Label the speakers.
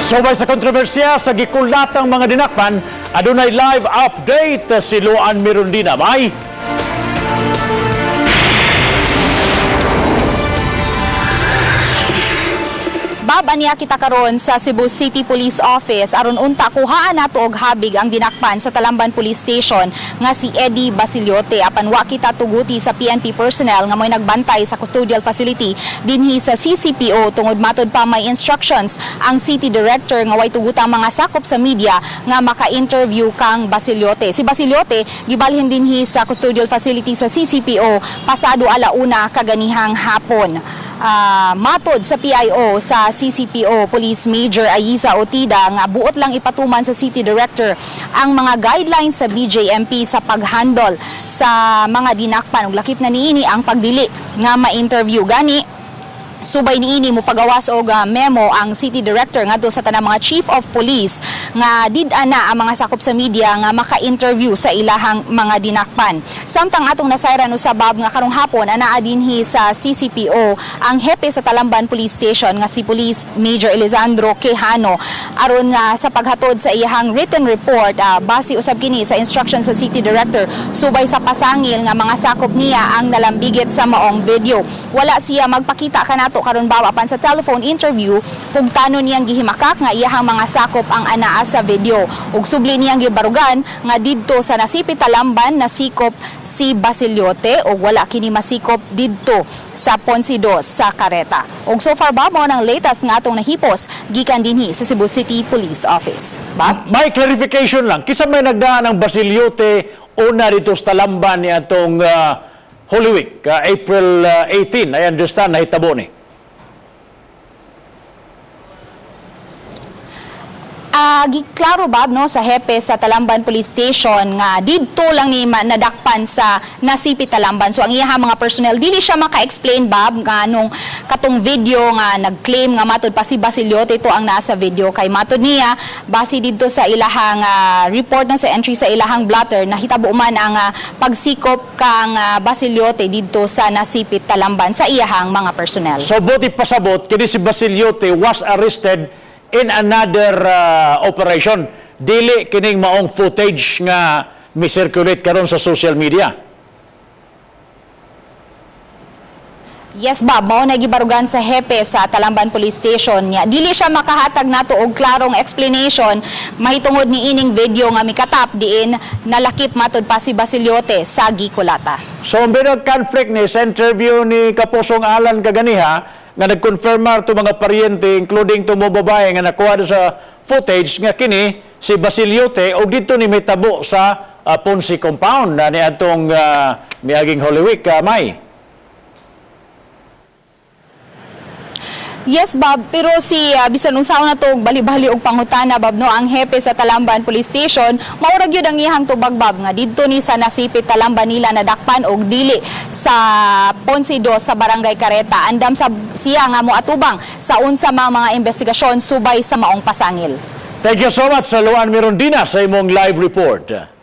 Speaker 1: Subay sa kontrobersiya sa gikulatang mga dinakpan, adunay live update si Luan Mirundina. May
Speaker 2: Bab, aniya kita karon sa Cebu City Police Office aron unta kuhaan nato og habig ang dinakpan sa Talamban Police Station nga si Eddie Basiliote, apan wa kita tuguti sa PNP personnel nga mo'y nagbantay sa custodial facility dinhi sa CCPO tungod matod pa may instructions ang City Director nga way tugutang mga sakop sa media nga maka-interview kang Basiliote. Si Basiliote gibalhin dinhi sa custodial facility sa CCPO pasado 1:00 kaganihang hapon. Matod sa PIO sa CCPO, Police Major Aiza Otida, nga buot lang ipatuman sa City Director ang mga guidelines sa BJMP sa paghandle sa mga dinakpan ug lakip na niini ang pagdili nga ma-interview. Gani subay niini mopagawas og memo ang City Director ngadto sa tanang mga Chief of Police nga did-a na ang mga sakop sa media nga maka-interview sa ilahang mga dinakpan. Samtang atong nasayran usab, Bab, nga karong hapon anaa dinhi sa CCPO ang hepe sa Talamban Police Station nga si Police Major Elizandro Quejano aron nga sa paghatod sa iyahang written report, base usab kini sa instruction sa City Director subay sa pasangil nga mga sakop niya ang nalambigit sa maong video. Wala siya magpakita kanato karon, Bab, apan sa telephone interview hugtanon niyang gihimakak nga iyahang mga sakop ang anaa sa video ug subli niyang gibarugan nga didto sa Nasipit Talamban nasikop si Basiliote ug wala kini masikop didto sa Ponce 2 sa Kareta. Ug so far ba, mao nang latest nga atong nahipos gikan dinhi sa Cebu City Police Office. Ba?
Speaker 1: May clarification lang. Kisa may nagdaan ang Basiliote una dito sa Talamban ni atong Holy Week, April 18. I understand nahitabo ni.
Speaker 2: Giklaro, Bab, no, sa hepe sa Talamban Police Station nga didto lang ni nadakpan sa Nasipit Talamban. So ang iyahang mga personnel dili siya maka-explain, Bab, nga nung katong video nga nag-claim nga matod pa si Basiliote ito ang nasa video, kay matod niya base didto sa ilahang report, no, sa entry sa ilahang blotter, nahitabo man ang pagsikop kang Basiliote didto sa Nasipit Talamban sa iyahang mga personnel.
Speaker 1: So buot ipasabot, kini si Basiliote was arrested in another operation. Dili kining maong footage nga mi-circulate karon sa social media.
Speaker 2: Yes, Bob, mao na gibarugan sa hepe sa Talamban Police Station niya. Dili siya makahatag nato og klarong explanation mahitungod ni ining video nga mikatap diin nalakip matod pa si Basiliote sa gikulata.
Speaker 1: So, ang conflict ni sa interview ni Kaposong Alan kaganiha nga nag-confirmar to mga paryente, including to mo babae nga nakuha do sa footage nga kini si Basiliote og dito ni mitabo sa Ponce compound na niadtong miaging Holy Week, May.
Speaker 2: Yes, Bob, pero si bisan unsaon na to og bali-bali og pangutana, Bob, no, ang hepe sa Talamban Police Station, maurag gyud ang iyang tubag, Bob, nga didto ni sa Nasipit Talamban nila nadakpan og dili sa Ponce 2 sa Barangay Kareta. Andam sa siya nga moatubang sa unsa mang mga investigasyon subay sa maong pasangil.
Speaker 1: Thank you so much sa Luan Mirondina sa imong live report.